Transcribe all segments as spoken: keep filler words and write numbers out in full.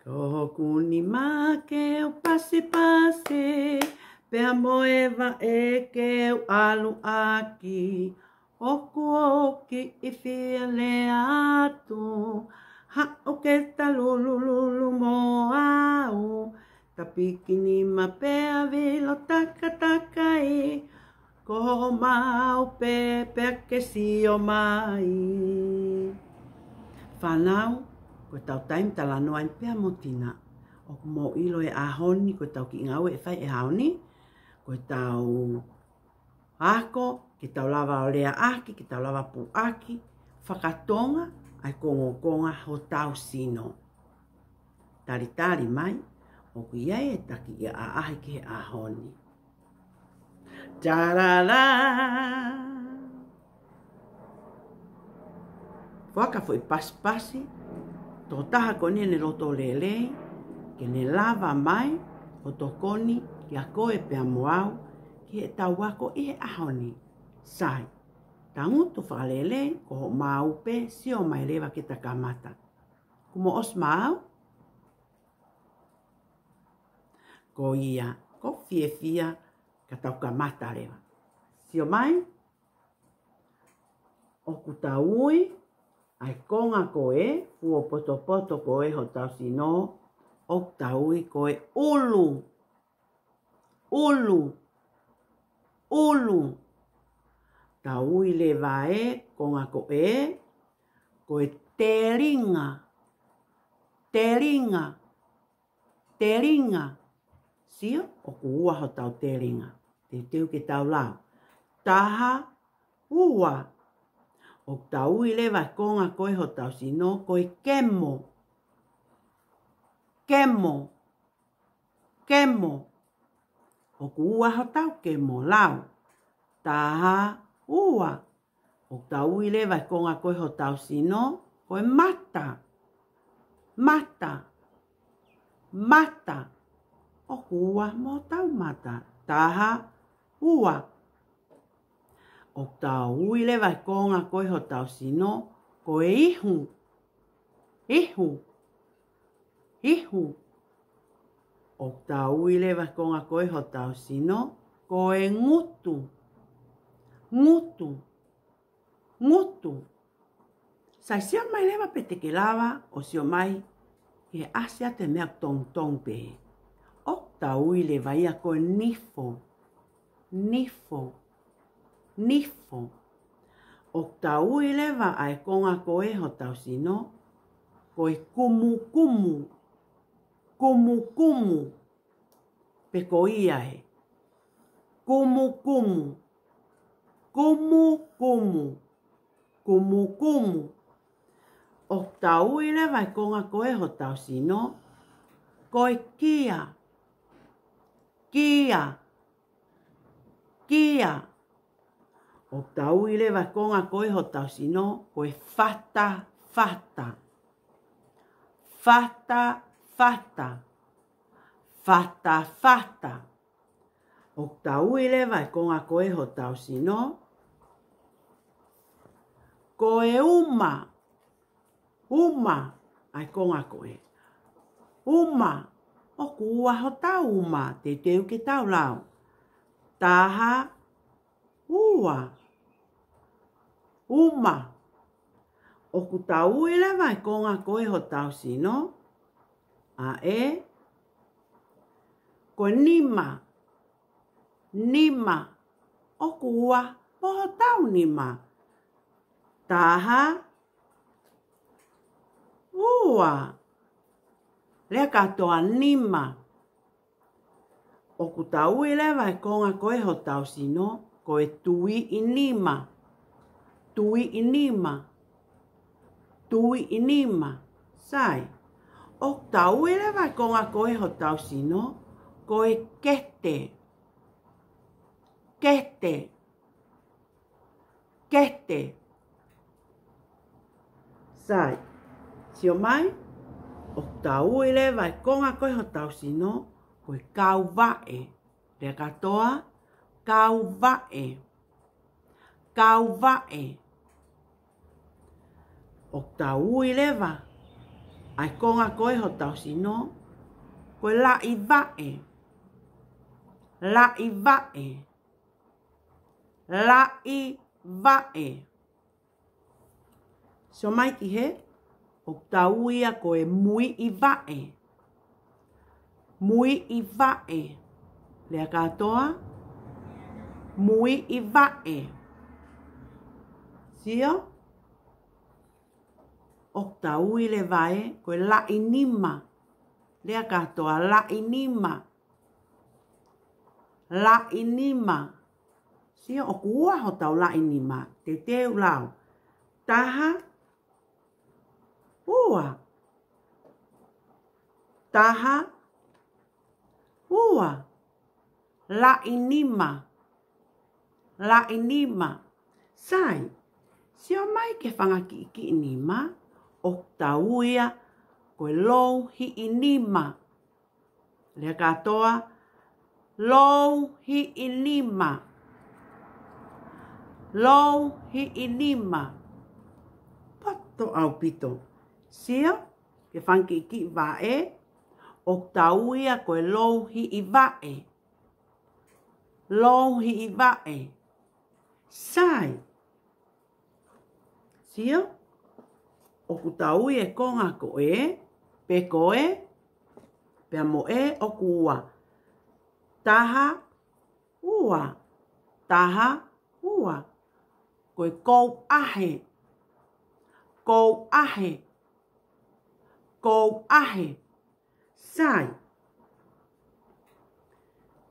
Toku nima ke u pasipasi, pea mo e vaʻe ke u ʻalu ʻaki. ʻOku ou kiʻi fie lea atu, haʻu ke ta lulululu mo au. Ta piki nima pea vilo takatakai, ko homau pē pea ke sio mai. Fānau, ko ʻetau taimi talanoa eni pea mo Tina. ʻOku mou ʻilo e ʻaho ni, ko ʻetau kiʻi ngāue ʻe fai he ʻaho ni, ko ʻetau ako, ke tau lava ʻo leaʻaki, ke tau lava puʻaki fakatonga ʻa e kongokonga hotau sino. Talitali mai, ʻoku ʻi ai e taki ia ʻaʻahi ki he ʻaho ni. Tarara! Foaki foʻi pasipasi, tokotaha ko eni ʻene loto lelei, ke ne lava mai ʻo tokoni kiate koe pea mo au, ki heʻetau ako ʻi he ʻaho ni. Sai, tangutu fakalelei, ko homau pē, sio mai leva ke ta kamata. Kuo mou ʻosi maʻu? Ko ia, ʻoku ou fiefia ka tau kamata leva. Sio mai, ʻoku tau ui ʻa e konga ko ē, fuopotopoto ko ē hotau sino, ʻoku tau ui ko e ʻulu. ʻUlu. ʻUlu. Tau ui leva e konga ko ē, ko e telinga. Telinga. Telinga. Sio, ʻoku ua hotau telinga. Teuteu ke tau lau. Taha, ua. ʻOku tau ui leva e konga ko ē hotau sino, ko e kemo. Kemo. Kemo. ʻOku ua hotau kemo, lau. Taha, ua. ʻOku tau ui leva e konga ko ē hotau sino, ko e mata. Mata. Mata. ʻOku ua mo hotau mata. Taha, ua. ʻOku tau ui leva e konga ko ē hotau sino, ko e ihu. Ihu. Ihu. ʻOku tau ui leva e konga ko ē hotau sino, ko e ngutu. Ngutu. Ngutu. Sai, sio mai leva pe te ke lava ʻo sio mai ki he ʻasi atu e meʻa tonutonu pē. ʻOku tau ui leva ia ko e nifo. Nifo. Nifo. ʻOku tau ui leva ʻa e konga ko ē hotau sino, ko e kumukumu. Kumukumu. Pe ko ia ē. Kumukumu. Kumukumu. Kumukumu. ʻOku tau ui leva e konga ko ē hotau sino, ko e kia. Kia. Kia. ʻOku tau ui leva e konga ko ē hotau sino, ko e fatafata. Fatafata. Fatafata. ʻOku tau ui leva e konga ko ē hotau sino, ko e uma. Uma, ʻa e konga ko ē. Uma, ʻoku ua hotau uma, teuteu ke tau lau. Taha, ua. Uma. ʻOku tau ui leva e konga ko ē hotau sino, ʻa ē, ko e nima. Nima. ʻOku ua mo hotau nima. Taha, ua. Lea kātoa, nima. ʻOku tau ui leva e konga ko ē hotau sino, ko e tuiʻi nima. Tuiʻi nima. Tuiʻi nima. Sai. ʻOku tau ui leva e konga ko ē hotau sino, ko e kete. Kete. Kete. Sai. Sio mai, ʻoku tau ui leva e konga ko ē hotau sino, ko e kauvaʻe. Lea kātoa, kauvaʻe. Kauvaʻe. ʻOku tau ui leva ʻA e konga ko ē hotau sino, ko e laʻi vaʻe. Laʻi vaʻe. Laʻi vaʻe. Sio mai ki hē, ʻoku tau ui ia ko e muiʻi vaʻe. Muiʻi vaʻe. Lea kātoa, muiʻi vaʻe. Sio? ʻOku tau ui leva ē ko e laʻi nima. Lea kātoa, laʻi nima. Laʻi nima. Sio, ʻoku ua hotau laʻi nima. Te u lau. Taha, ua. Taha, ua. Laʻi nima. Laʻi nima. Sai, sio mai ki he fanga kiʻi kiʻi nima, ʻoku tau ui ia ko e louhiʻi nima. Lea kātoa, louhiʻi nima. Louhiʻi nima. Poto ʻaupito. Sio, ki he fanga kiʻi kiʻi vaʻe, ʻoku tau ui ia ko e louhiʻi vaʻe. Louhiʻi vaʻe. Sai. Sio, ʻoku tau ui e konga ko ē, pe ko ē, pea mo ē ʻoku ua. Taha, ua. Taha, ua. Ko e kouʻahe. Kouʻahe. Kouʻahe. Sai.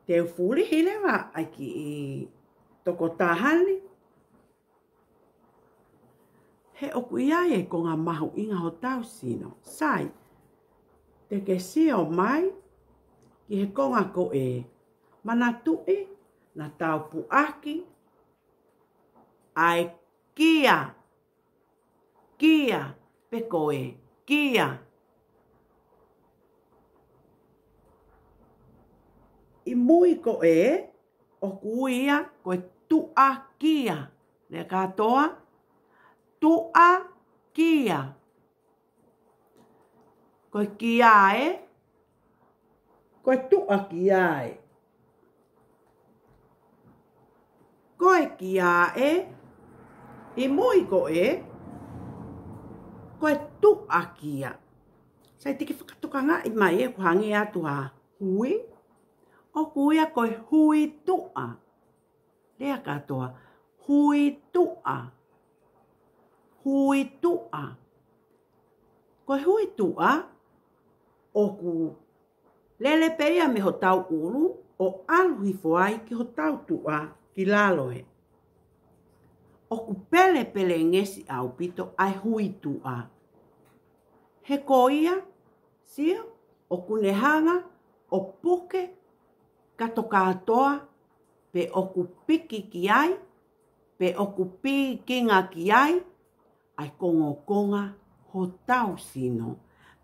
Te u fulihi leva ʻa e kiʻi tokotaha ni. He ʻoku ʻi ai e konga mahuʻinga hotau sino. Sai. Te ke sio mai ki he konga ko ē. Manatuʻi naʻa tau puʻaki ʻa e kia. Kia, pe ko e kia. ʻI mui ko ē, ʻoku ui ia ko e tuʻa kia. Lea kātoa, tuʻa kia. Ko e kia ē, ko e tuʻa kia ē. Ko e kia ē, ʻi mui ko ē, ko e tuʻa kia. Sai, te ke fakatokangaʻi mai ē, ʻoku hangē atu ha hui, ʻoku ui ia ko e hui tuʻa. Lea kātoa, hui tuʻa. Hui tuʻa. Ko e hui tuʻa, ʻoku lele pē ia mei hotau ʻulu, ʻo ʻalu hifo ai ki hotau tuʻa ki lalo ē. ʻOku pelepelengesi ʻaupito ʻa e hui tuʻa. He ko ia, sio, ʻoku ne hanga ʻo puke kātokātoa, pe ʻoku piki ki ai, pe ʻoku pikinga ki ai, ʻa e kongokonga hotau sino,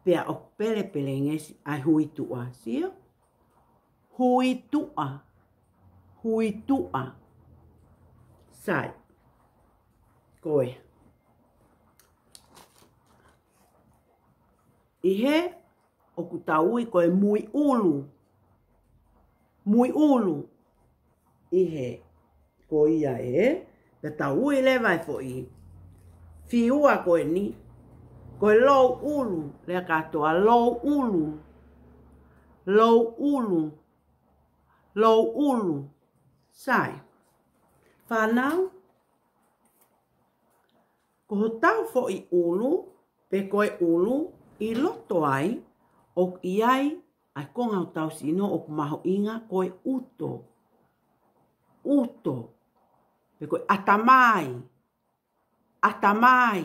pea ʻoku pelepelengesi ʻa e hui tuʻa, sio? Hui tuʻa, hui tuʻa. Sai. Ko e. ʻI hē, ʻoku tau ui ko e muiʻulu. Muiʻulu. ʻI hē, ko ia ē, pea tau ui leva e foʻi fiua ko eni, ko e louʻulu, lea kātoa, louʻulu. Louʻulu. Louʻulu. Sai. Fānau, ko hotau foʻi ʻulu, pe ko e ʻulu, ʻi loto ai, ʻoku ʻi ai ʻa e konga hotau sino ʻoku mahuʻinga ko e ʻuto. ʻUto. Pe ko e ʻatamai. ʻAtamai.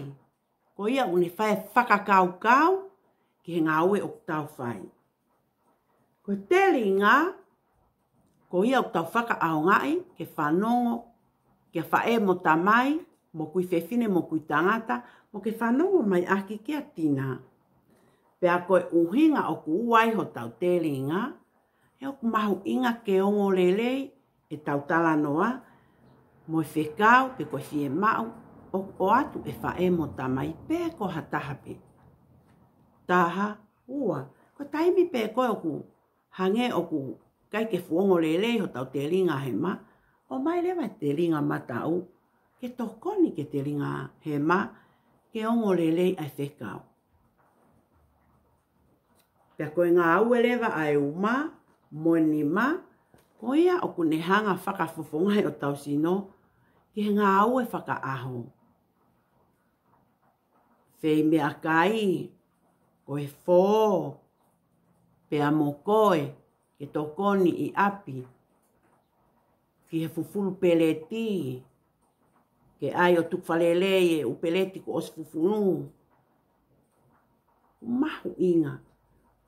Ko ia ʻoku ne fai e fakakaukau ki he ngāue ʻoku tau fai. Ko e telinga, ko ia ʻoku tau fakaʻaongaʻi ke fanongo kia faʻē mo tamai, mo kui fefine mo kui tangata, mo ke fanongo mai ʻaki kia tina. Pea ko e ʻuhinga ʻoku ua ai hotau telinga, he ʻoku mahuʻinga ke ongo lelei ʻetau talanoa, mo e fekau pe ko e fiemaʻu ʻoku ʻoatu ʻe faʻē mo tamai pe ko ha taha pē. Taha, ua. Ko e taimi pē ko ē ʻoku hangē ʻoku ʻikai ke fuʻu ongo lelei hotau telinga hema, ʻomai leva e telinga mataʻu ke tokoni ki he telinga hema ke ongo lelei ʻa e fekau. Pea ko e ngāue leva ʻa e uma mo e nima, ko ia ʻoku ne hanga ʻo fakafofongaʻi hotau sino ki he ngāue fakaʻaho. Fei meʻakai, ko e fō, pea mo koe, ke tokoni ʻi ʻapi, ki he fufulu peleti, ke ʻai ʻo tuku fakalelei e ʻū peleti kuo ʻosi fufulu. Mahuʻinga.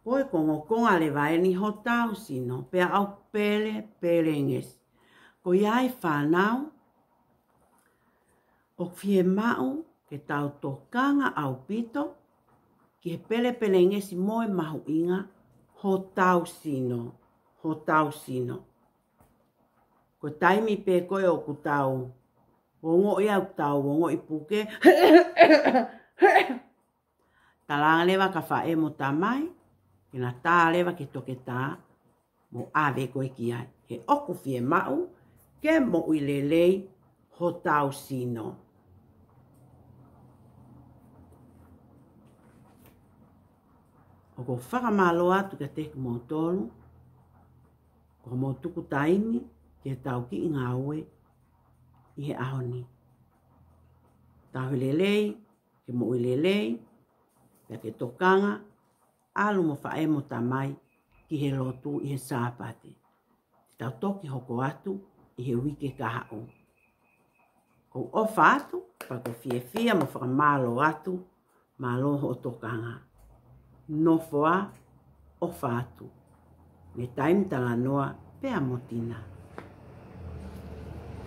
Ko e kongokonga leva eni hotau sino, pea ʻoku pelepelengesi. Ko ia ai fānau, ʻoku fiemaʻu ke tau tokanga ʻaupito ki he pelepelengesi mo e mahuʻinga hotau sino, hotau sino. Ko e taimi pē ko ē ʻoku tau ongoʻi ai, ʻoku tau ongoʻi puke, talaange leva ki he faʻē mo e tamai ke na tā leva ki he toketā mo ʻave koe ki ai. He ʻoku fiemaʻu ke moʻui lelei hotau sino. ʻOku ou fakamālō atu kiate kimoutolu ko hoʻomou tuku taimi ke tau kiʻi ngāue ʻi he ʻaho ni. Tauhi lelei, ke moʻui lelei, pea ke tokanga, ʻalu mo faʻē mo tamai ki he lotu ʻi he Sāpate. Te tau toki hoko atu ʻi he uike kahaʻu. ʻOku ou ʻofa atu, pea ʻoku ou fiefia mo fakamālō atu, mālō hoʻo tokanga. Nofo ā, ʻofa atu. Mei he Taimi Talanoa pea mo Tina.